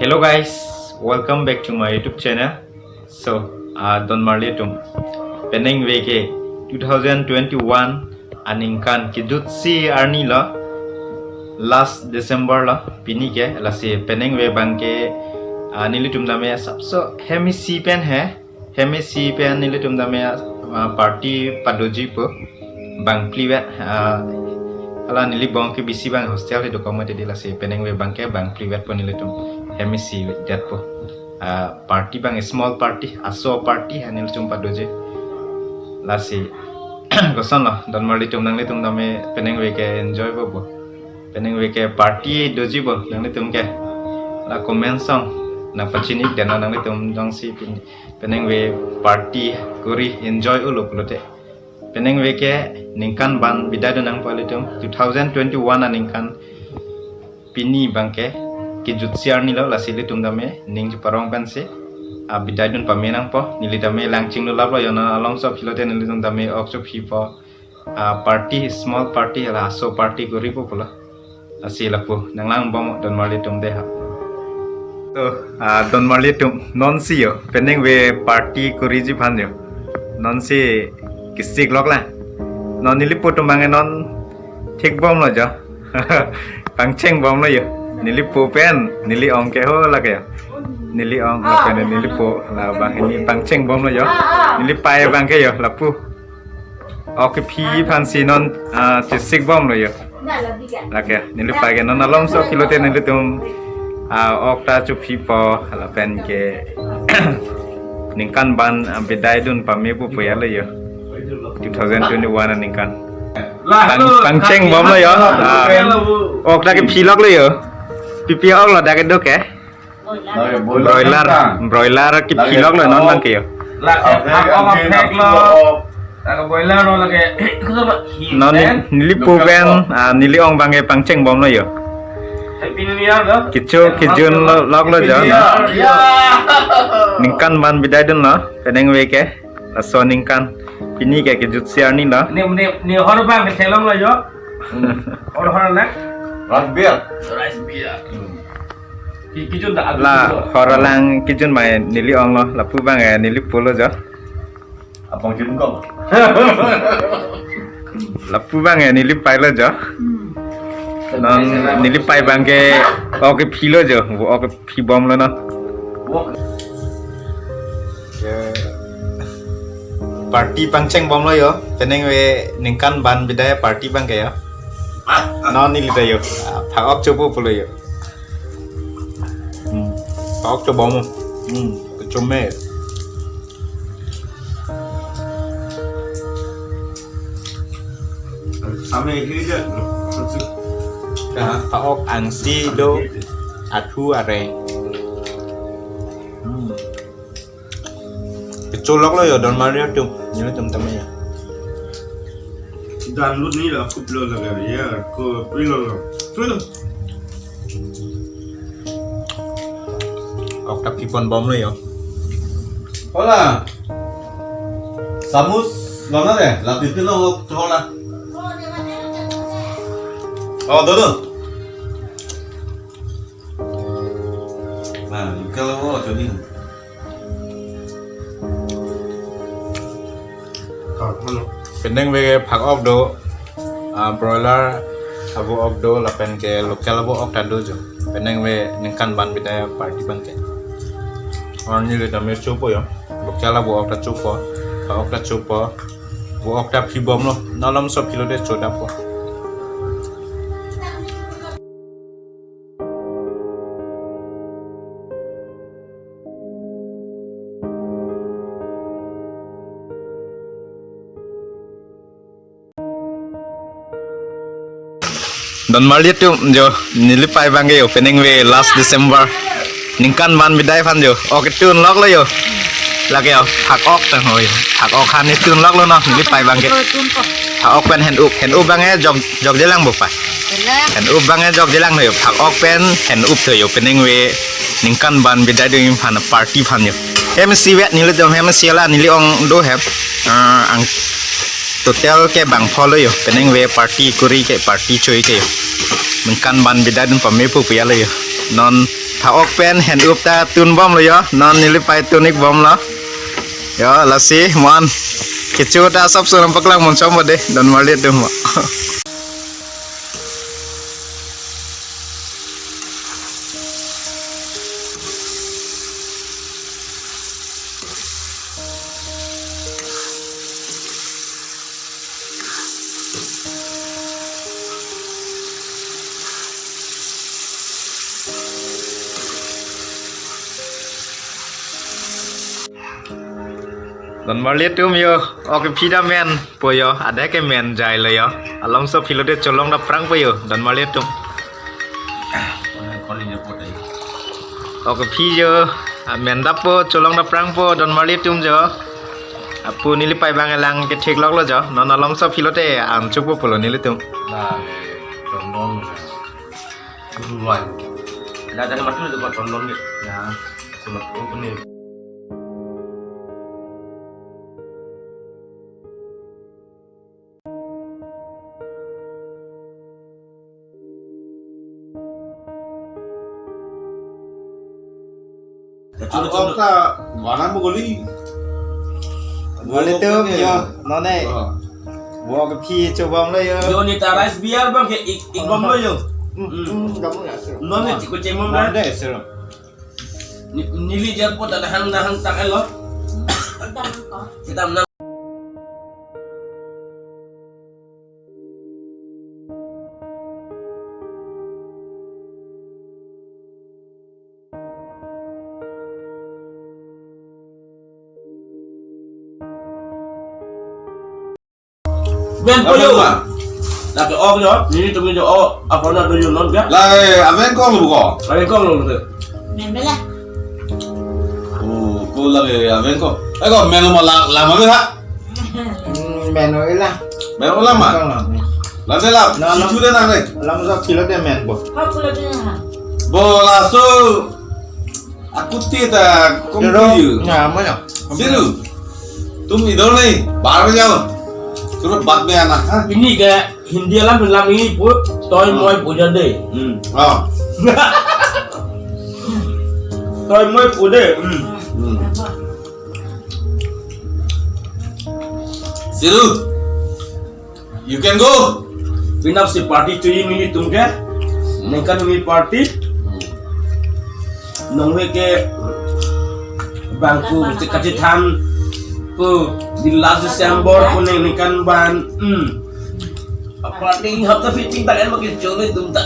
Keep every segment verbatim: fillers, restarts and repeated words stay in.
Hello guys, welcome back to my YouTube channel. So, uh, don marli atum, penang veke two thousand twenty-one aningkan kejutsi arni lo, last December lo, pini ke, lasi penang ve abangke, uh, nelitum tame sapso hem isi pen he, hem isi pen nelitum tame, ah, party padoji po bangphli vet, ah, hala neli bong ke bisi abang hostel he dokok mati di, lasi penang ve abangke bangphli vet po nelitum hem isi det po. Ah, party abang small party, aso party ha nelitum padoji. Lasi koson lo don marli atum, nanglitum tame penang veke enjoy po bo? Penang veke party doji bo nanglitum ke? La comment song nangpachini ik den nanglitum jongsi pin penang ve party kori enjoy ulo pulote. Penang veke ningkan ban bidai dun nangpo ilitum, two thousand twenty-one aningkan pini abangke kejutsi arni lo, lasi ilitum tame ning cheparong pensi, ah, bidai dun pame nangpo. Neli tame lang chinglulap lo, yo non alomso aphi lote nelitum tame ok chophi po. Ah, party, small party, hala aso party kori po pulo. Lasi lapu nanglang bom don marli atum de ha. To, ah, don marli atum, nonsi yo penang ve party koriji aphan yo, nonsi kesik lok la. Non neli po atum abang non thik bom lo jo. Pangcheng bom lo yo. Neli po pen neli ong ke ho lake yo. Neli ong lapen neli po, la abang hini pangcheng bom lo yo. Neli pei abangke yo lapu ok kephi aphansi non, ah, chesik bom lo yo. Lake neli pei ke non alomso aphi lote nelitum, ah, ok ta chophi po lapen ke ningkan ban, ah, bidai dun pame po puya lo yo. Two thousand twenty-one aningkan. Pang, pangcheng bom lo yo. Ah, ok ta kephi lok lo yo. Pipi ok lo dak kedo ke? Broiler, broiler kephi lok lo non abangke yo. Lake phak ok phek lo. Lake broiler lo lake. Non neli po pen, ah, neli ong abangke pangcheng bom lo yo. Happy New Year lo. Kecho kejun lo lok lo jo. Happy New Year. Ningkan ban bidai dun lo penang veke. Laso aningkan pini ke kejutsi arni lo. Ni, ni, ni hor abang ke chelong lo jo. Hor hor na. Rice beer. Rice beer. Ki, kijun da. La hor alang kijun mai neli ong lo, lapu abang eh neli po lo jo. Abang jun kong. Lapu abang eh neli pei lo jo. Non neli pei abangke ok kephi lo jo, ok kephi bom lo non. Wok. Party pangcheng bom lo yo, penang ve ningkan ban bidai party abangke yo. Non neli ta yo, ah, phak ok chopo pulo yo. Hmm. Phak ok cho bom. Hmm. Chome. Sampai ini aja. Phak ok angsi do, athu areng. Hmm. Kecho lok lo yo don marli atum, nelitum tame yo. Dan lut ni la kup lo lake ya, ko pri lo lo. Pri lo. Ok ta kephi pon bom lo yo. Hola. Samus lo na de, la titin lo hola. Oh, do do. Na, local lo, chodi. Penang ve phak ok do, ah, broiler avo ok do, lapen ke local avo ok ta do jo. Penang ve ningkan ban bidai party abangke. Arni le tame chopo yo. Local avo ok ta chopo, phak ok ta chopo. Vo ok ta kephi bom lo, non alomso aphi lote choda po. Don marli atum jo, neli pei abangke yo, penang ve last December ningkan ban bidai aphan jo, ok ketun lok lo yo. Lake yo, phak ok tang ho yo. Phak ok han ketun lok lo non, neli pei abangke. Phak ok pen hen up, hen up abangke jok, jok jelang bo pa. Hen up abangke jok jelang tho yo, phak ok pen hen up tho yo, penang ve ningkan ban bidai dun aphan party aphan yo. Hem isi vet nelitum, hem isi la neli ong do hem. Ah, ang total ke bang pho lo yo, penang ve party kori ke party choi ke yo. Ningkan ban bidai dun pame po puya lo yo. Non Tha-ok pen hen-up ta tunbomlo yo. Non neli pai tun-ikbomlo. Yo, lasi mo-an kecho ta asap so nangpaklang monchom bade, don marli atum. Don marli atum yo, ok phi ta menpo yo, adai ke men jailo yo. Alomso philote cholong ta prangpo yo, don marli atum. Ok phi yo, a men dapo, cholong ta prangpo, don marli atum yo. Apu neli pai bang elang kethek loklo yo, non alomso philote an chopo pulo nelitum. La, eh, tondon, eh, ruai. La, dari mati itu kok tondon gitu. Ya, cuma ini. Ako ta, mana mo guli? Wale tu, yo, none. Oh. Bo ke phi chobomlo yo. Yo, neli ta rice beer bang ke ik, ikbomlo yo. Hmm, hmm, kamu ya, sir. None chiko chemom la. Nande, sir. Ni, neli jar po ta hang na hang tak elo. Kita menang. Menpo yo. Apa, Pak? Lake ok yo, nelitum yo, oh, apa na do yo non ga? La, eh, amen kong lo ko. Amen kong lo lo. Men bela. Oh, ko lake amen kong. Eh, ko men ma la, la ma ha? Hmm, men o ila. Men o la ma? Kong lo. La de la, no, no. Situ de na ne. Alomso philote menpo. Ha, philote na. Bo laso. Akuti ta kong. Pero, tu yo. Ya, mana? Siru. Tum idhar nahi, bahar mein jao. Tum baad mein aana, ha? Ini ke Hindi alam film ini pu, toy moy puja de. Hmm. Oh. Toy moy puja de. Hmm. Hmm. Siru. You can go. Pinap si party chuji nelitum ke. Ningkan neli party. Nonve ke bangku kachethan pu di last December pu ningkan ban. Hmm. Party hapta fitting tak en makin chole tum ta.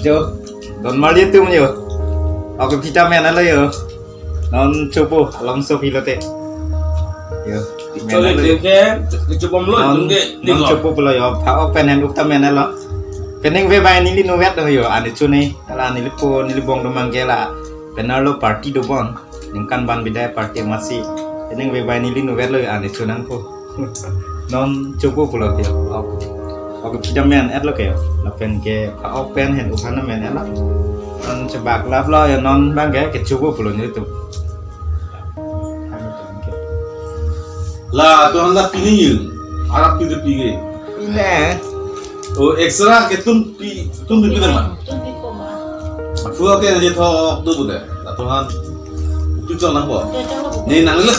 Jo, don marli atum yo. Ako phi ta men alo yo. Non chopo, alomso philote. Yo. Chole men alo yo. Tum ke, ke chopomlo, non, tum ke, non chopo pulo yo. Tha-ok pen hen-up ta men alo. Penang ve bai neli nuvet do yo. Ani chune, ala neli po, neli bong do mangke la. Penang lo party dobom. Ningkan ban bidai party masi. Penang ve bai neli nuvet lo yo, ani chunang po. Non chopo pulo ke. Ok. Ok, phi ta men-etlo ke. Lapen ke tha-ok pen hen-up aphan men-etlo. Non chebak laplo yo, non bang ke, ke chopo pulo nelitum. La, tu anda pini yun. Arap pini pini. Pini. Oh, extra ke tum pi, tum pi pini ma. Tum pi ko ma. Fu ke je tho tu bu de. La tu han. Tu chong nang bo. Je chong nang bo. Ni nang le.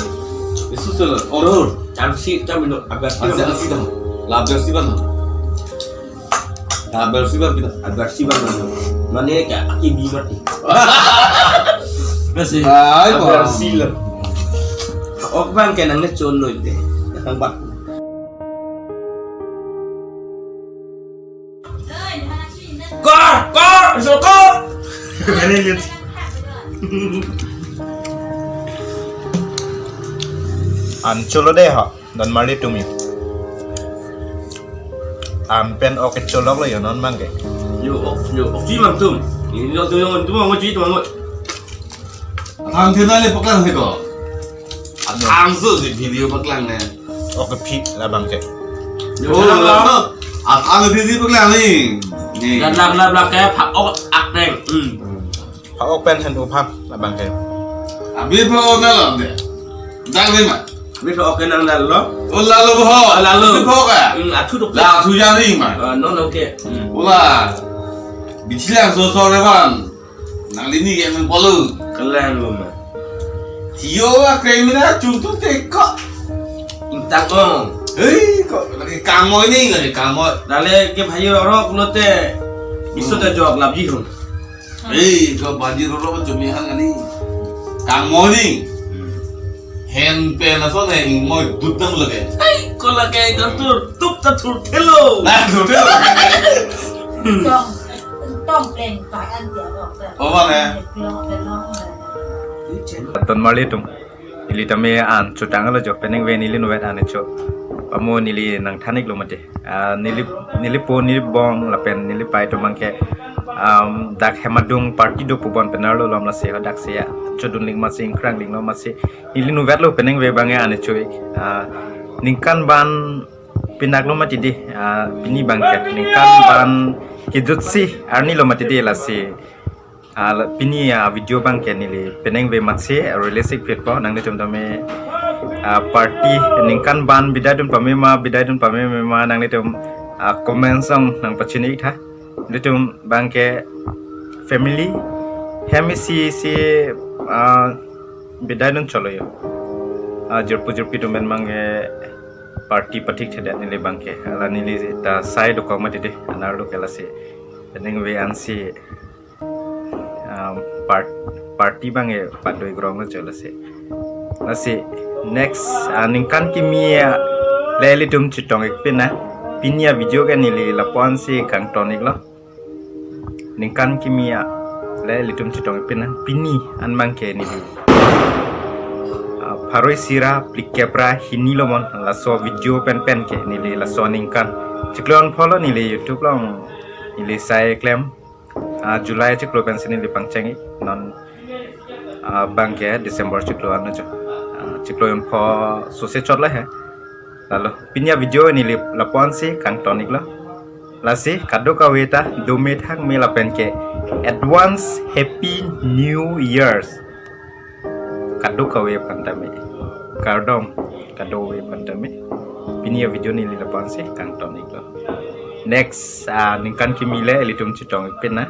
Isu sel. Oror. Cham si, cham ino, agar si. Asi, asi dam. La agar si ban. La agar si ban kita. Agar si ban. Mane ka aki bi mati. Kasi. Ay, agar si lo. Ok bang ke nang ne chon noi de. Nang bak. Kor, kor, iso kor. Ini lihat. An cholo de ha, don marli atum yo. An pen ok cholok lo yo non bang ke. Yo, ok, yo, ok ji mang tum. Ini lo tuh yang itu mau nguji tuh mau. Athang thena le paklang he ko. Athang su si video paklang ne. Oke, phi labang ke. Oh, athang thena si paklang ni. Ni. Dan lak lak lak kayak phak-ok akteng. Hmm. Phak-ok pen hen uphak labang ke. Abi phak-ok na lo de. Dak ni ma. Abi phak-ok nang lalo. Oh, lalo bo ho. Ah, lalo. Abi phak-ok ah. Hmm, athu dok. La athu jani ma. Ah, no, no, okay. Hmm. Ula. Bichilang so so revan. Nangli ni ke meng polo. Kelang lo ma. Tio a kremina chungtu te ko. Intang ong. Hei, ko lagi kangmoi ni, lagi kangmoi. Dale ke bhaji rorok lote. Biso ta jok lapji hum. Hei, ko bhaji rorok chumi han kali. Kangmoi ni. Hen pen ason he ingmoi dut dam lage. Hei, ko lage dam tur tup ta thur thelo. Na, thur thelo. Tong, tong pleng pa an dia rok. Oh, mana? Long, long. Ton marli tum. Neli tame an chotang lo jo penang ve neli nuvet an cho. Pamo neli nang thanik lo mate. Ah, neli, neli po neli bong lapen neli pai to mangke, um, dak hemadung party do pubon penar lo lom lasi hadak se ya. Chodun ling masi ingkrang ling lo masi. Neli nuvet lo penang ve bang ya an cho. Ah, ningkan ban pinak lo mati di, ah, pini bangke ningkan ban kejutsi arni lo mati di lasi. Ah, la-, pini, ah, video bangke neli penang ve matsi, ah, realistic fit po nanglitum tame, ah, party ningkan ban bidai dun pame ma, bidai dun pame ma nanglitum, ah, comment song nang pachini tha. Litum bangke family hem isi si, ah, bidai dun cholo yo. Ah, jirpo jirpi tum ben bangke party pathik thedet neli bangke. Ala neli ta sai dokok mati de, anar lo ke lasi. Penang ve ansi, um, part-, party bangke padoi grong lo cholo si. Lasi next, ah, ningkan kimi, ah, le litum chitong ik pin na. Pini a video ke neli lapu ansi kangton ik lo. Ningkan kimi a le litum chitong ik pin na. Pini an bangke neli, ah, pharo isi ra phlikep ra hini lo mon laso video pen pen ke neli laso ningkan. Chiklo an pholo neli YouTube long neli sai klem. Ah, July chiklo pensi neli pangcheng ik non, ah, bangke December chiklo an jo. Ah, chiklo an pho sose chot le he. Lalo pini a video neli lapu ansi kangton ik lo. Lasi kadokave ta do me thak me lapen ke advance Happy New Year's. Kadokave aphan tame. Kardom kadokave aphan tame. Pini a video neli lapu ansi kangton ik lo. Next, ah, ningkan kimi le litum chitong ik pin na.